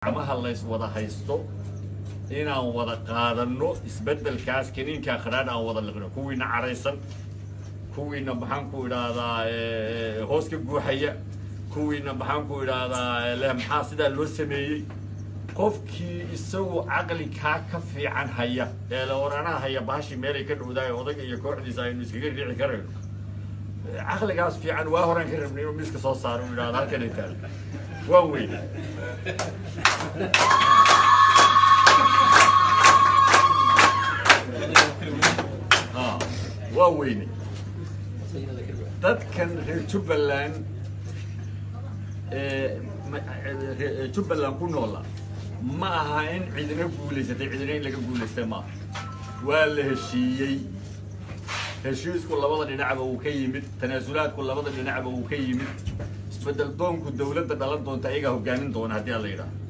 Gacmaha lays wada haysto inaan wada qaadanno isbeddelkaas, kaniinkaa khadhaadh aan wada liqno. Kuwiina caraysan, kuwiina, maxaan ku idhaahdaa, hoos ka guuxaya, kuwiina, maxaan ku idhaahdaa, leh maxaa sidaa loo sameeyey, qofkii isagu caqli kaa ka fiican haya ee la oranaha haya bahashii meelay ka dhowdaay odayga iyo kooxdiisa aynu iskaga riixi karayno, caqligaas fiican waa horaan ka rabnay inuu miiska soo saaro, uu yidhahdo halkanay taalo. Waan weyne. Ha, waa weyne. Dadkan reer Jubbaland ee Jubbaland ku noola ma aha in cidina guulaysatay, cidina in laga guulaystay maaha. Waa la heshiiyey. Heshiisku labada dhinacba uu ka yimid, tanaasulaadku labada dhinacba uu ka yimid. Isbedel doonku dawladda dhalan doonta ayagaa hogaamin doona haddii aan la yidhaahdo.